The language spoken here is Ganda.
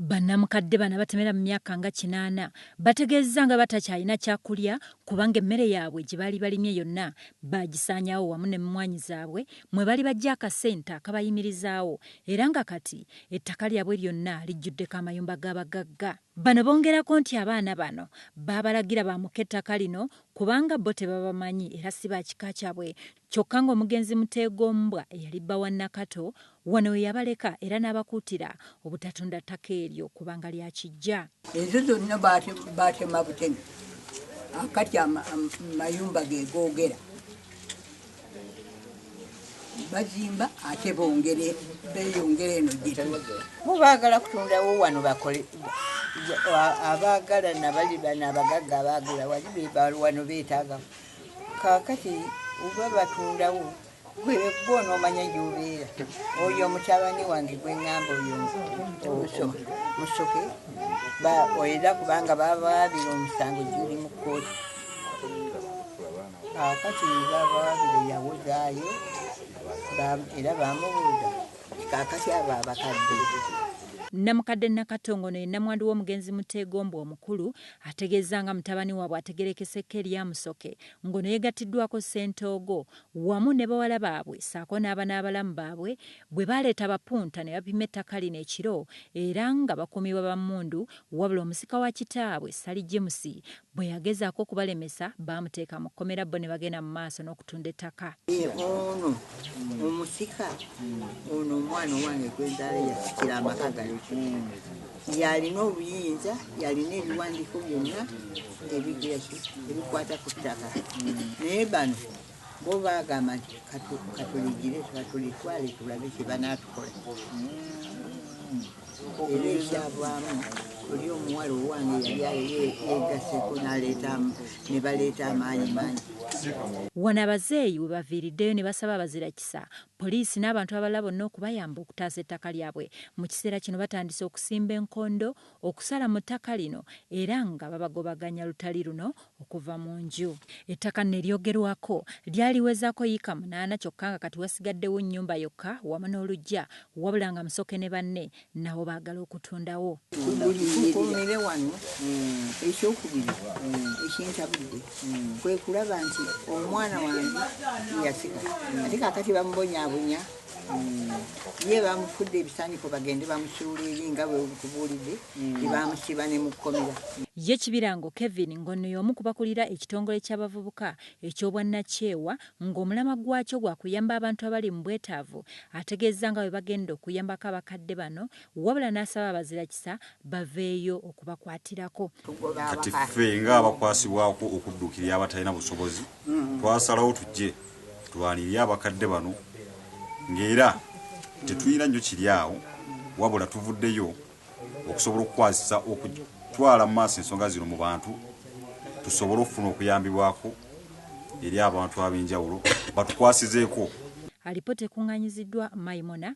Bannamukadde bano abatemera mu myaka nga 80 bategeezezza nga batakyalina kyakulya kubanga emmere yaabwe gye baali balimye yonna baagisaanyaawo wamu n'emmwanyi zaabwe mwe bali baggya akasente akabayimirizaawo era nga kati ettaka lyabwe lyonna lijjuddeko amayumba g'abagagga. Bano bongerako nti abaana bano baabalagira baamuke ettaka lino kubanga bo tebabamanyi era si ba kika kyabwe kyokka ng'omugenzi Muteegombwa eyali bba wa Nakato wano we yabaleka era n'abakuutira obutatunda ttaka eryo kubanga lya kiggya. Ezo zonna baatema butemi, akati amayumba ge googera bazimba ate bongere beeyongera eno gye Bo baagala kutundawo wano bakole, abaagala nabali bano abagagga abaagula wali wano beetaaga. Kaakati oba batundawo gwe gw'onoomanya gy'obeera. Oyo mutabani wange gwe ŋŋamba oyo Musoke, era kubanga babawaabira omusango guli mu kkooti. Kaakati babawaabira yawozaayo era bamubuuza kaakati abo abakadde. Nnamukadde Nakato ng'ono ye nnamwandu w'omugenzi Muteegombwa omukulu ategeezza nga mutabani waabwe ategeerekeseko erya Musoke ng'ono yeegattiddwako Ssentoogo wamu ne bawala baabwe ssaako n'abana abalamu baabwe bwe baleeta abapunta ne bapima ettaka lino ekiro era nga bakuumibwa bammundu wabula omusika wa kitaabwe Ssali James bwe yagezaako okubalemesa baamuteeka mu kkomera bo ne bagenda mu maaso n'okutunda ettaka. Ono omusika ono omwana owange gwenzaala yasikira amaka gano yalina obuyinza, yalina ebiwandiiko byonna ebigira ki ebikwata ku ttaka, naye bano bo baagamba nti katuligire katulitwale tulabe kye banaatukola. Era ekyavaamu oli omuwala owange yali yeegasseko n'aleeta ne baleeta amaanyi mangi. Wano abazeeyi we baviiriddeyo ne basaba abazirakisa, poliisi n'abantu abalala bonna okubayamba okutaasa ettaka lyabwe. Mu kiseera kino batandise okusimba enkondo okusala mu ttaka lino era nga babagobaganya lutali luno okuva mu nju. Ettaka nno eryogerwako lyaliwezaako yiika 8 kyokka nga kati wasigaddewo nnyumba yokka wamu n'oluggya wabula nga Musoke ne banne nabo baagala okutundawo. Tukuumire wano. Ekyokubiri ekintabudde kwe kulaba nti omwana wange yasika ate kaakati bamubonyaabonya, ye bamufudde ebisaaniko bagende bamusuula eri nga bwe kubuulidde tebamusiba ne mu kkomera. Ye Kibirango Kevin ng'ono y'omu ku bakulira ekitongole ky'abavubuka eky'obwannakyewa ng'omulamwa gwakyo gwa kuyamba abantu abali mu bwetaavu ategeezza nga bwe bagenda okuyambako abakadde bano wabula n'asaba abazirakisa baveeyo okubakwatirako. Kati ffe ng'abakwasibwako okudduukirira abatalina busobozi twasalawo tujje tulwanirire abakadde bano ng'era tetulina nnyo kiri awo wabula tuvuddeyo okusobola okukwasisa okutwala mu maaso ensonga zino mu bantu tusobole okufuna okuyambibwako eri abantu ab'enjawulo batukwasizeeko. Alipoota ekuŋŋaanyiziddwa Maimona.